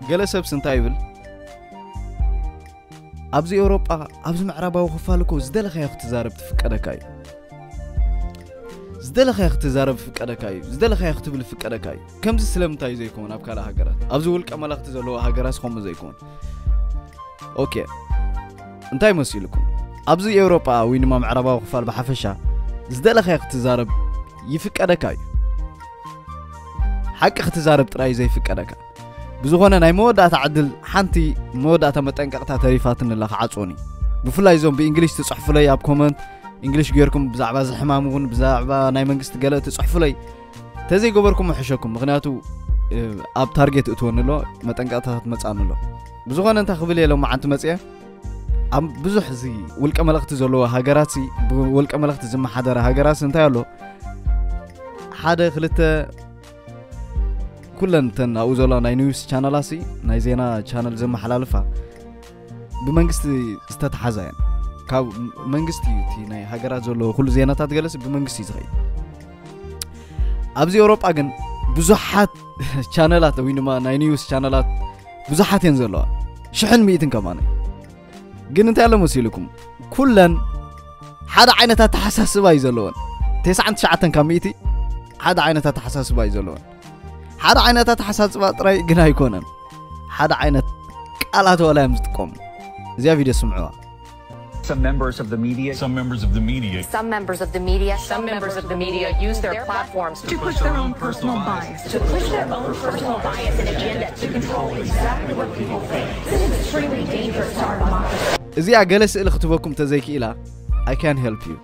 ገለ ሰብስ እንታይ ይብል? ኣብዚ ኤውሮጳ፣ ኣብዚ ምዕራባዊ ክፋል እኮ ዝደለኻዮ ክትዛረብ ትፍቀደካ እዩ። ዝደለኻዮ ክትዛረብ ፍቀደካ እዩ። ዝደለኻዮ ክትብል ፍቀደካ እዩ። ከምዚ ስለምንታይ ዘይከውን ኣብ ካልእ ሃገራት? ኣብዚ ውልቀ መለኽቲ ዘለዎ ሃገራት ከምኡ ዘይከውን? ኦኬ፣ እንታይ መሲልኩም? ኣብዚ ኤውሮጳ ወይ ድማ ምዕራባዊ ክፋል ብሓፈሻ ዝደለኻዮ ክትዛረብ ይፍቀደካ እዩ። ሓቂ ክትዛረብ ጥራይ ዘይፍቀደካ። ብዝኾነ ናይ መወዳእታ ዕድል ሓንቲ መወዳእታ መጠንቀቕታ ተሪፋትኒ ኣላ ክዓጽወኒ። ብፍላይ እዞም ብእንግሊሽ ትጽሕፉለይ ኣብ ኮመንት እንግሊሽ ጌርኩም ብዛዕባ እዚ ሕማም እውን ብዛዕባ ናይ መንግስቲ ገለ ትጽሕፉለይ ተዘይገበርኩም እሕሸኩም። ምኽንያቱ ኣብ ታርጌት እትወኒ ኣሎ፣ መጠንቀቕታ ትመጻኒ ኣሎ። ብዝኾነ እንታይ ክብል እየ ሎም መዓንቲ መጽየ ኣብ ብዙሕ እዚ ውልቀ መለኽቲ ዘለዎ ሃገራት ውልቀ መለኽቲ ዝመሓደረ ሃገራት እንታይ ኣሎ ሓደ ክልተ ኩለን እተን ኣብኡ ዘለዋ ናይ ኒውስ ቻነላት ናይ ዜና ቻነል ዘመሓላልፋ ብመንግስቲ ዝተተሓዛ እየን። ካብ መንግስቲ እዩ እቲ ናይ ሃገራት ዘለዎ ኩሉ ዜናታት ገለሲ ብመንግስቲ እዩ ዝኸይድ። ኣብዚ ኤውሮጳ ግን ብዙሓት ቻነላት ወይ ድማ ናይ ኒውስ ቻነላት ብዙሓት እየን ዘለዋ፣ ሽሕን ሚእትን ከማነ። ግን እንታይ ኣሎ መሲልኩም? ኩለን ሓደ ዓይነት ኣተሓሳስባ እዩ ዘለወን። ተስዓን ትሽዓተን ካብ ሚእቲ ሓደ ዓይነት ኣተሓሳስባ እዩ ዘለወን። ሓደ ዓይነት ኣተሓሳስባ ጥራይ ግን ኣይኮነን። ሓደ ዓይነት ቃላት ዋላ እዮም ዝጥቀሙ። እዚኣ ቪድዮ ስምዕዋ። Some members of the media. Some members of the media. Some members of the media. Some members of the media use their platforms to push their own personal bias. To push their own personal bias and agenda to control exactly what people think. This is extremely dangerous to our democracy. እዚኣ ገለ ስእሊ ክትበኩም ተዘይክኢላ I can help you.